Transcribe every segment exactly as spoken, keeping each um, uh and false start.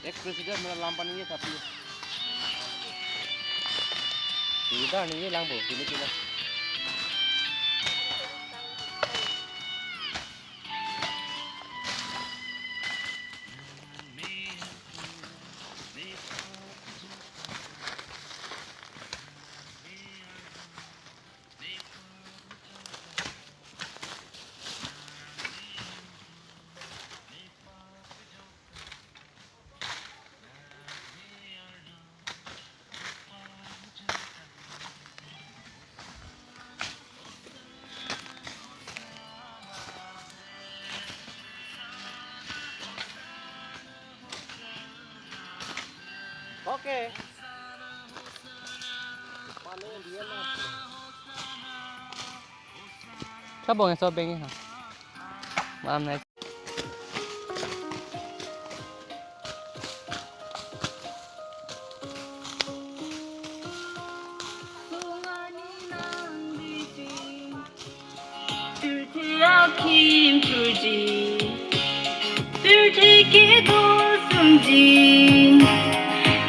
Ex president mera lam pani ye tapi. Kita ni ye lang bo, sini kita. Okay. Sabong eso beng ha. Malam nai. Pirthe akhim thurji, pirthe kedo sungji,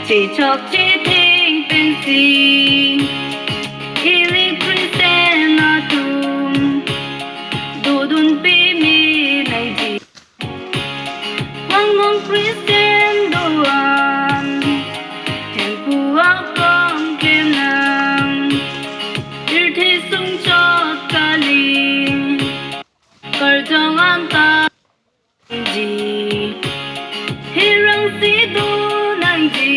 chechok chetheng pensi, ili Christian atum dodun peme nangji. Vangnon Christian do-an, Hemphu akam klem nang, pirthe sungchot kali, karjong anta ji, hirang si do nangji,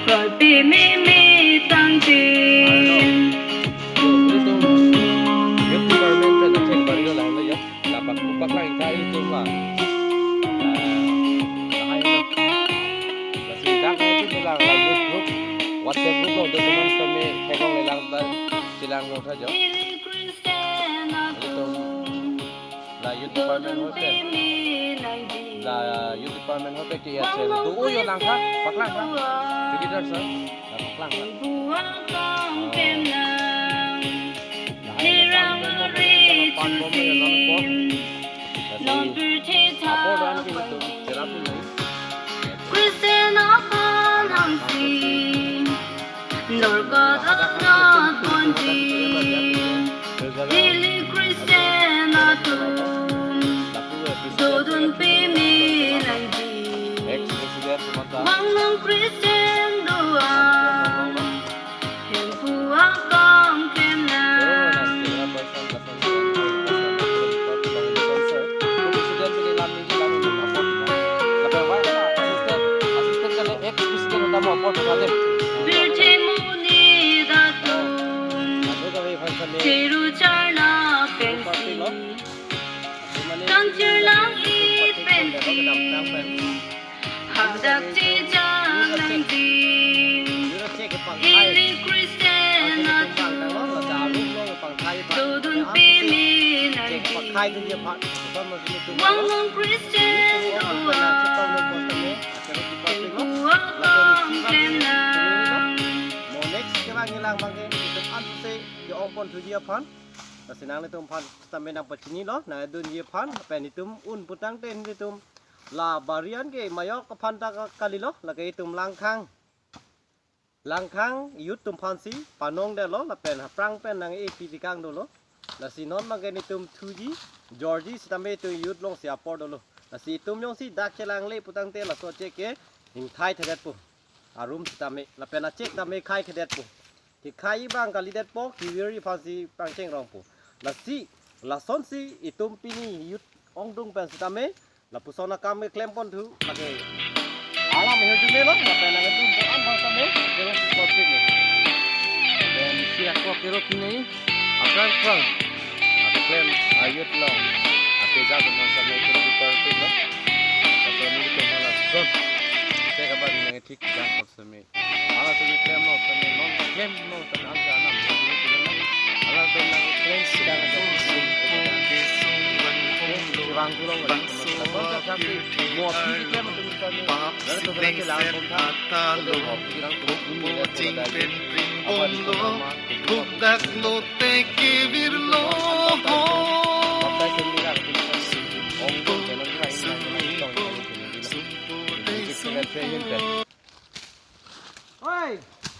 kroi peme me tangte. Lapak paklang kai itum la. Ah, lahai lo. Lasi dak itum la, la youth group, WhatsApp group lo, document kami theklong lelang ta, chelang lo tha jo. Itum la youth department ahoi pen, la youth department ahoi pen ke ya chel. Do yo lang tha, paklang tha. Together sir. Lahai Christian aphan hangsi, norkot anat ponji, ili Christian atum dodun peme nangji. Vangnon Christian do-an, Hemphu akam klem nang, pirthe monit atum cheru charna pensi, kangchir lang-it pensi, hadak chejang nangji, ili Christian atum dodun peme nangji. Vangnon Christian do-an, Hemphu akam klem nang, mo next kevang ilang bangke itum anse ke-ong pon thuji aphan. Lasi nanglitum aphan sitame nangpachini lo, nangdunji aphan, pen itum un putangte itum la Barian ke Mayok aphan ta ka-, kali lo, lake itum Langkhang. Langkhang youth atum aphansi panong detlo, lapen aphrang pen nang-e pi tikang dolo. Lasi non bangke itum thuji, jorji sitame itum youth alongsi apor dolo. Lasi itum jongsi dak chelangle putangte laso achek ke ingthai thedetpo. Arum sitame, lapen achek tame khai thedetpo. Kekhai abang kalidetpo, kevir aphansi pangchengrongpo. Lasi, lasonsi itum pini youth ongdung pen sitame, lapuson akam keklem pon thu, lake alam hirjume lo, lapen nangdun pon an bang sitame, kero si korpik ne. Lapen si ako kero pine, aphrang aphrang, akeklem a-youth along, akeja pon bang sitame, kero si korpik lo. Lason nelitum hala son, se kabar nangthik jang sitame. Hala tumi klem lo, tumi non klem lo, tumi ansa anam, tumi klem lo. Hala tumi nang klem sidang ada. Bang tulong lagi. Bangso mo api klem tumi klem. Lalu tumi lagi lang kong tha. Tumi mo api lang tumi klem. Jing pen pring bom lo. Thukdak lote kevir lo. Oi,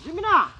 Jimina.